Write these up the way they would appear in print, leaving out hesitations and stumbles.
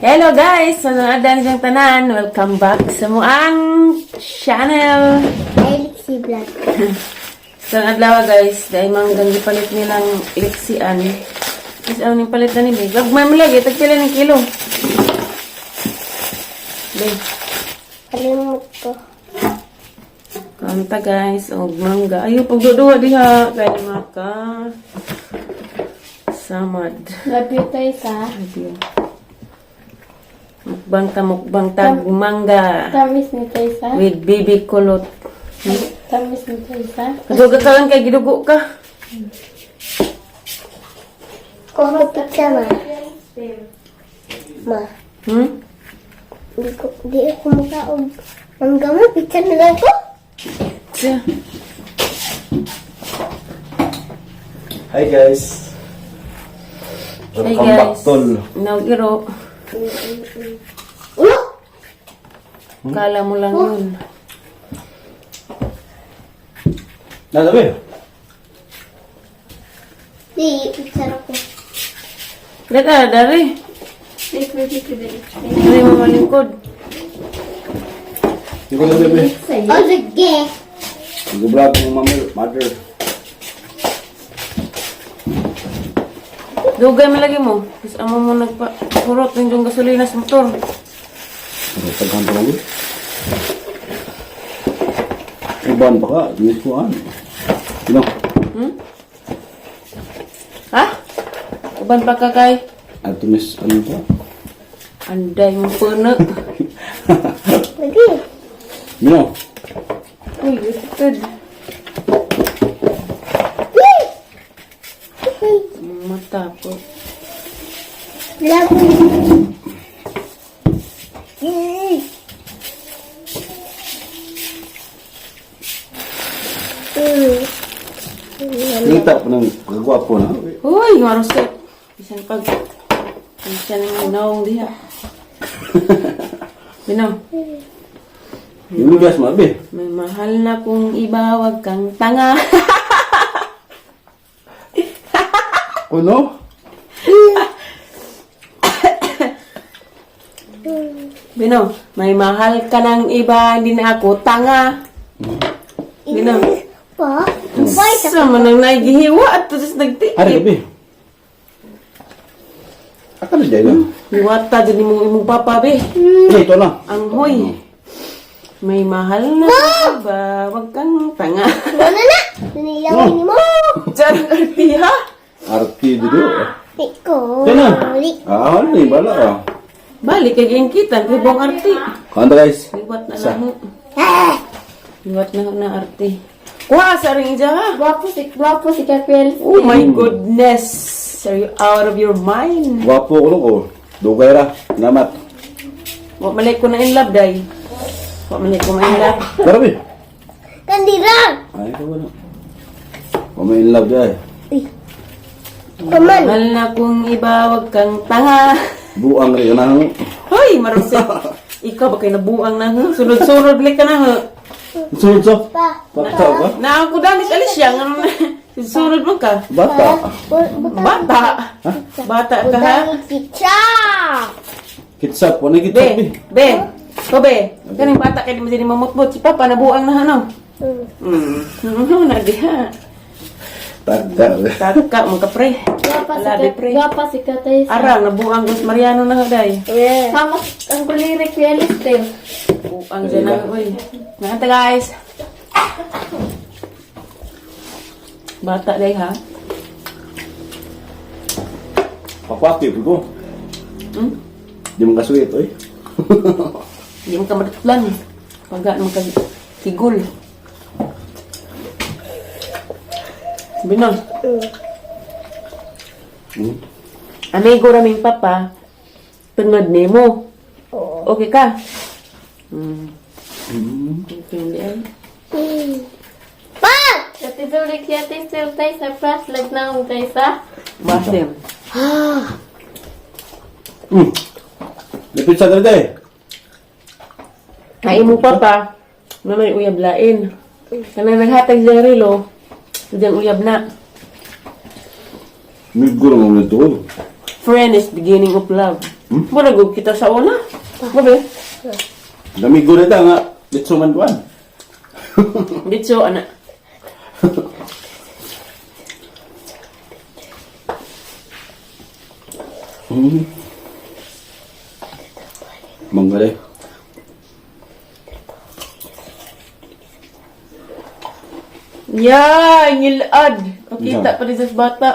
Hello guys! Ano siyang tanan? Welcome back sa muang channel! Ay, Lexi Vlog. Sa adlaw guys, dahil manggang gipalit nilang liksian. Is ano ning palit na ni Big? Gagmay mo lagi, tagpila ng kilo. Be, Kalimut ko. kanta guys, og mangga. Ayo pagduduwa diha kay maka samad. Love you, Taysa. Love you. Mukbang ta mukbang tag mangga Tamis ni Taysa. with baby kulot. Tamis ni Taysa. Kaduga ka lang kay gidugo ka. Kuha pizza, ma. Ma, di ako makaog. Mangga mo, pizza na lang ko. Siya. Hi guys. Hey Welcome back, guys. tol. Naugiro. Ulo! Kala mo lang yun. Nalabi. Di, pizza na ko. Dada, dari. Di pwede ko dili. Dari mo malingkod. Hindi ko labi, be. Oh, sige. Hindi ko vlog ng mama, mother. Dugay mo lagi mo. Tapos amo mo nagpa-kurot ng yung gasolina sa motor. Pero taghan pa lang. Uban pa ka, miss ko an. Sino? Ha? Uban pa ka kay? Ato miss ano to? Anday mo puno. Lagi. Mino. Uy, gustod. Mata po. Love you. Kita pa ng kagwapo na. Uy, marusip. Bisan pag... Bisan ang naong diha. Bino, Yung gas mabi. may mahal na kung iba, wag kang tanga. Kuno? Bino, may mahal ka ng iba, hindi na ako tanga. Bino, Pa? Bye. sa manang nagihiwa at tapos Hari nagtiip. gabi. Aka na dyan. Hiwata dyan imong imong papa, be. Ini ito na. Ang hoy. May mahal na kung iba, wag kang tanga. Ano na? Nilawin mo. Diyan ang arti, ha? Arti dito. Iko. Yan na. Ah, ano ni bala ka. Balik, kay giingkitan, kay buong arti. Kanta guys. Hiwat na Sa. lang. Hiwat na na arti. Kuha sa ring ija, ha? Gwapo si Kakwel. Oh my goodness! Are you out of your mind? Gwapo ko ko. Dugay ra. Salamat. Wa malay ko na in love, day. Wa malay ko na in love. Tara be. Kandira. Ay, ikaw wala. Kami in love dyan. Uy. Kaman. Mahal na kung iba, wag kang tanga. Buang rin na. Hoy, marusip. Ikaw ba kay nabuang na, ha? Sunod-sunod balik ka na, ha? Sunod sa? Pa. Bata ka? Na ako danis Alicia, nga naman. Sunod mo ka. Bata. Bata. Bata ka, ha? Butang pizza. Kitsap. Wala Be, kitsap eh. be. Ko, be. Kaning bata kay di mo din mamutbot. Si Papa, nabuang na, ano? Na diha. Tagka. Taka, mga pre. Gwapa si Wala, be, pre. Gwapa si Kataysa. Arang, nabuang Gus Mariano na, day. Yeah. Mama, ang kulirik ni Alistair. Buang dyan na, uy. Nakanta, guys. Bata, day, ha? Pakwaki ko. Hmm? Di mo kasuwit oy. Hindi mo ka madutlan. Pagka mo ka sigul. Sabi na, Amigo raming papa, tungod nimo. Oo. Okay ka? Okay, ay. Pa! Katidulik si Ate Sir Taysa. Pras, lagnaong Taysa. Basim. May pizza ka rin eh. Ay mo papa, na may uyab lain. Kanang naghatag diyang relo, diyang uyab na. Miguro mo nito. Friend is beginning of love. Murag og kita sa una. Babe. Damigo na ta nga. Ditso man kuan. Ditso ana. Mangga de. Ya, ngilad. Pakita Unsa? pa rin sa bata.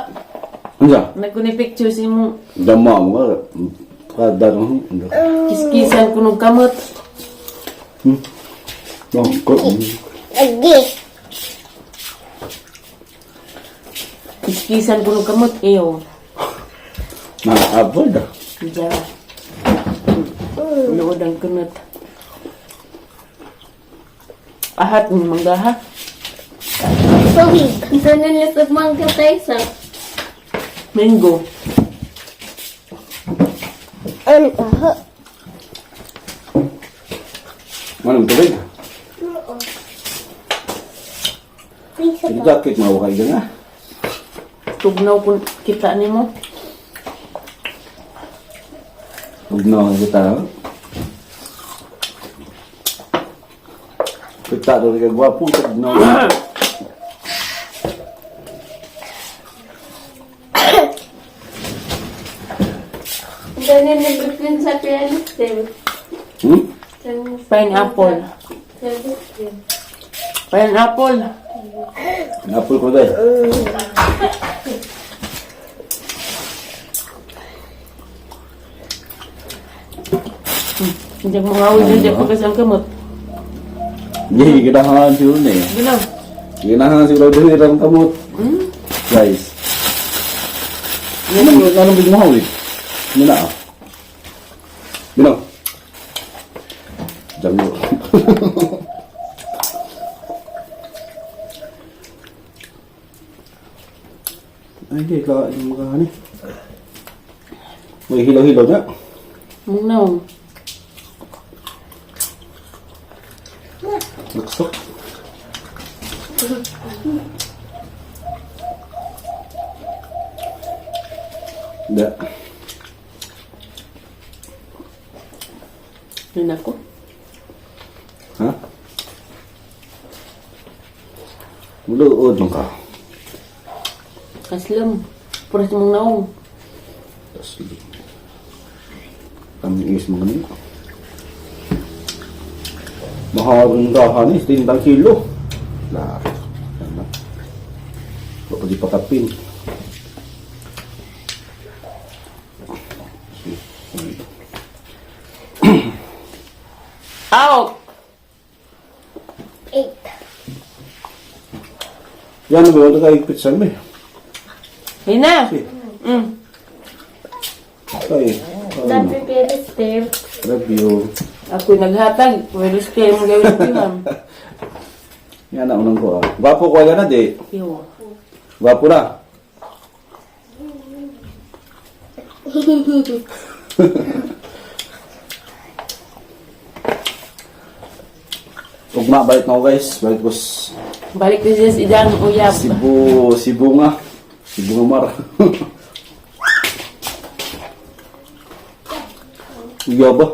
Unsa? Nagkuni picture si mo. Dama mo ka. Kada no. Kiskisan kunog kamot. Ko. Agi. Kiskisan kunog kamot iyo. Na abod. Diya. Luod ang kunot. Ahat ni manggaha. Tubig. Isa na niya sa mangga tayo sa. Mango. Ano? Aha. Manong tubig. Bisa Ito pa. jacket mga wakay nga. Tugnaw kun kita nimo. Ugnaw kita. Kita do kay gwapo tugnaw. Isa na nag-green sa pianist. Pineapple. Pineapple. Napul ko dai. Hindi mo ngawin hindi ko kasi ang kamot. Hindi ginahan siguro ni. Ginaw. Ginahan siguro dili ang kamot. Guys. Ano ano big mo hawig? Ano na? Ah? Bino. Jango. Ay, hindi. Kaya yung mga hani. May hilaw-hilaw na. Mugnaw. Luksok. Da. Yun ako. Ha? Luod lang ka. Kaslam. Puras mong naong. Tapos, kami is mga nito. Maharang dahan eh, 30 kilo. Lah, ano? Baka di pakapin. Out! 8. Yan na ba yung nakaigpit sa amin? Hina! Si. Ay, Sabi pianist. Love you. Ako'y naghatag. Pwede kayo mong gawin ko yan. Yan na unang ko ah. Gwapo ko yan na di. Iyo. Gwapo na. Ugma, balik na ako guys. Balik ko Balik ko siya sa idang uyab. Cebu, Cebu nga. Cebu nga mar. Iya ba?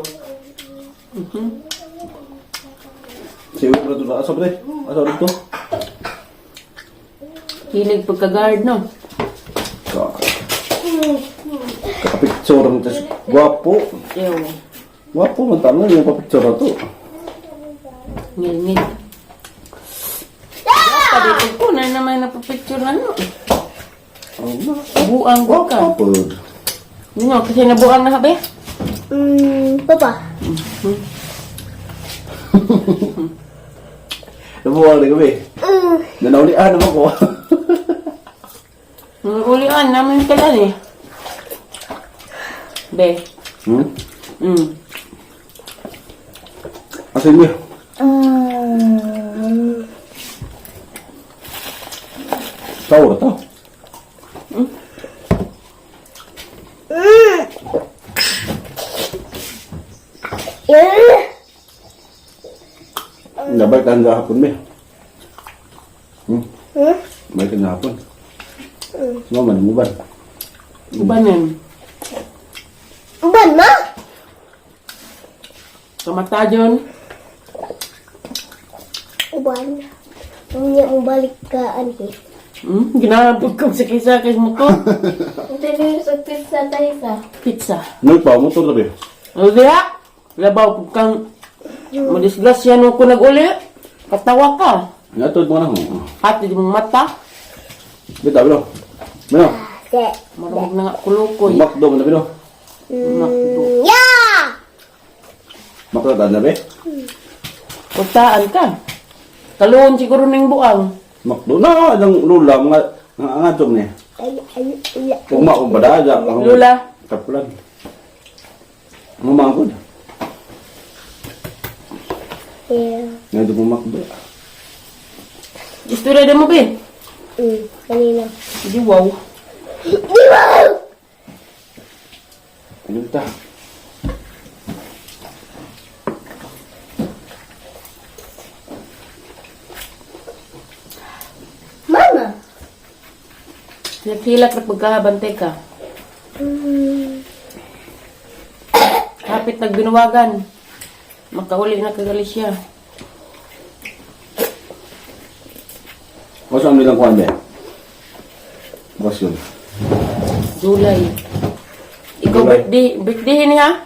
Cebu pa ito. Asa ba ito? Asa ba ito? Hilig pagka-guard, no? Kakapicture ng tas. Gwapo. Iyo. Gwapo man tama yung papicture na to. Ngil-ngil. Ah! Dito ko na naman napapicture na no. Oh, na. Buang ko ka. Gwapo. Yun nga, kasi nabuang na habi. Papa. Nabuwag na kami. Nanaulian naman ko. Ulian namin kalan eh. Be. Asan niya? Tao na to. Nabalik ka hapon, be. Hmm? Balik ka na hapon. Sumama na mo ba? Ubanin. Uban ma? Kamata dyan. Uban. Unya mo balik ka anhi. Ginabog kong sakay-sakay mo to. Ito sa pizza tayo sa. Pizza. Ano pa? Motor na ba? Ano diha? Labaw kung kang madisgrasya nung ko nag-uli. Katawa ka. Ngatod mo na ho. Ate di mong mata. Bita, bino. Bino. Se. Marunong na nga kulukoy. Makdo mo na, bino. Makdo. Ya! Makdo na ba? Kuntaan ka. Kaluon siguro ning buang. Makdo na, ang lula, mga nga ngadtong ni. Ay, ay, ay. Kung maong badaga, ang Lula. Kaplan. Mamangkod. Yeah. Ngadto mo makdo. Istorya din mo, Bin. Kanina. Di wow. Di ba? Ayun ta. Mama. Hilak na pagkahabante ka. Hapit nagbinuwagan. Makauli na kagali siya. O saan nilang kuan be? Bukas yun. July. Ikaw July. birthday, birthday niya?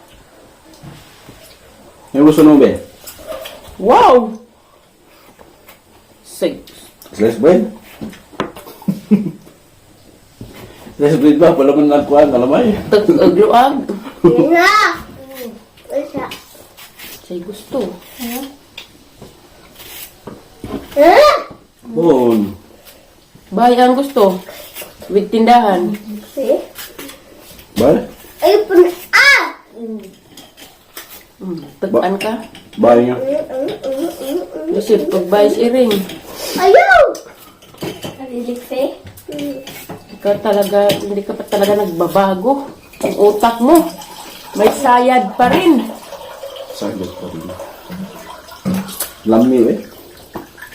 Yung gusto mo be? Wow! Sig. Slice bread? Slice bread ba? Wala man nagkuhan, kalamay. Tag-agluag. Yan na. Isa. Say gusto. Ah! Bon. Bahay ang gusto. With tindahan. Eh? Ba? Ay, pun... Ah! Tag-an ka. Bahay niya. Joseph, pagbahay si Iring. Ayaw! Kalilikse. Ikaw talaga, hindi ka pa talaga nagbabago. Ang utak mo, may sayad pa rin. Sagad pa rin. Lami eh.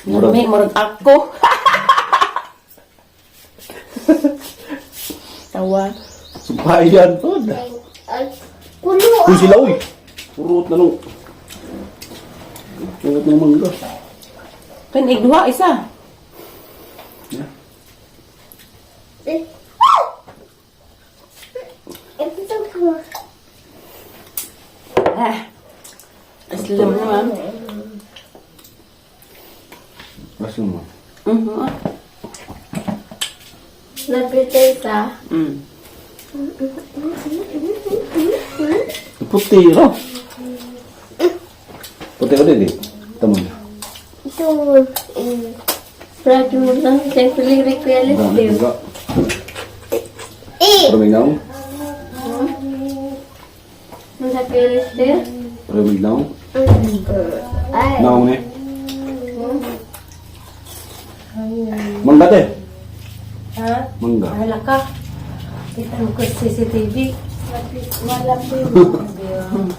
Murag. Murag. Murag ako. Tawa. Sumpayan to. Ay, kulo. Uy sila uy. Purot na nung. Purot ng mangga. Kan igduha isa. Yeah. Eh. Ah! Ito ko. Ah. Aslam naman. Basta mo. Mhm. Love you tayo sa. Puti ro. Puti ko din eh. Tama na. Ito. Proud mo lang. Siyempre, lirik ko yan. Marami juga. Eh! Ramig naong. Ang sa kuya Ramig naong. Ay. Naong ni. Mangga te. Ha? Mangga. Wala ka. Kita mo ko CCTV. Wala po yung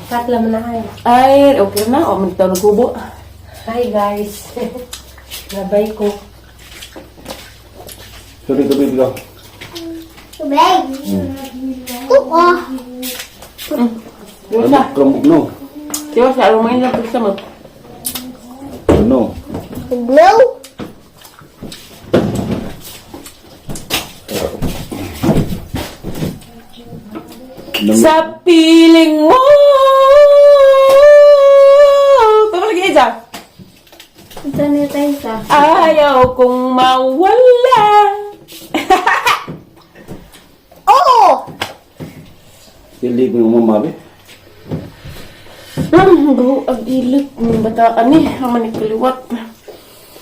Katla mo na ay. Ay, okay na. O, man tawag nagkubo. Hi guys. Nabay ko. Sorry, tubig ka. Tubig. Kuko. Diwa sa. Krambog no. Diwa sa. Arumain lang pagsa mo. Ano? No. Lami. Sa piling mo. Tama lagi isa. Ito na tayo sa. Ayaw kong mawala. Oh! Hindi ko yung mamabi. Gahu ang ilit ng bataan ni. Ang manikaliwat.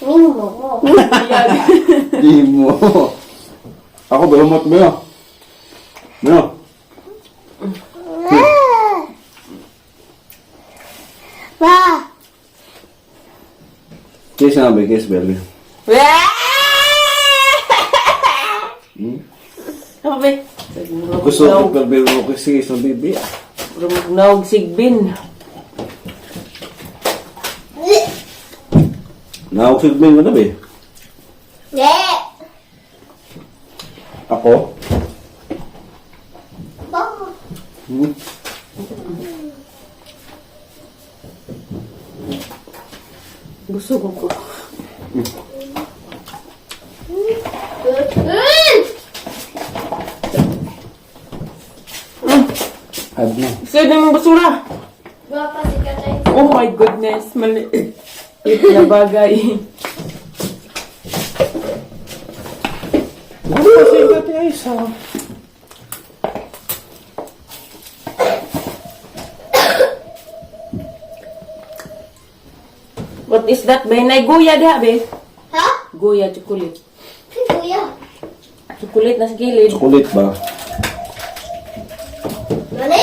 Mimo mo. Ayan. Di mo. Ako ba humot mo yun? Mo. Ah! Pa! Kiss na ba? Kiss baby. Tama ba? Gusto ko pero ko kasi sa bibi. Rumugnaw sigbin. Nauksigmin ko na ba eh. Ne! Ako? Pa! Busog ko. Add na. Sir, na mong basura. Gwapa si Katay. Oh my goodness, maliit na bagay. Ano ba sa Ate Aisa? What is that, be? Nay, guya diha, be. Ha? Guya, chocolate. Kuya. Chocolate na sa gilid. Chocolate ba? Mali?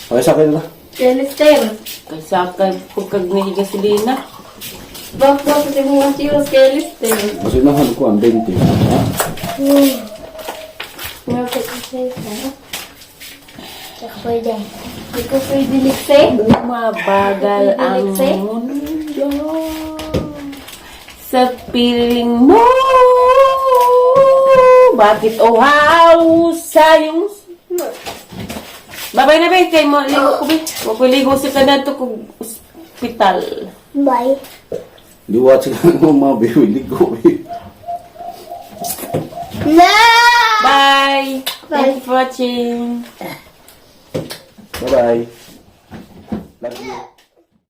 Okay, sa akin na. Kay Lester. Kaysa kay pagkag ni gasolina. Gwapa sa mga churros kay Lester. Kasi nahan ko ang 20. Ha? Nga pa si Lester. Pwede. Di ko pwede likse. Mabagal ang mundo sa piling mo. Bakit uhaw sa iyong... Babay na, be. Kay mo, ligo ko, be. Huwag ko ligo sa kanato kong ospital. Bye. Liwat sila ng mga biwili ko eh. No! Bye! Thank you for watching. Bye-bye. Love you.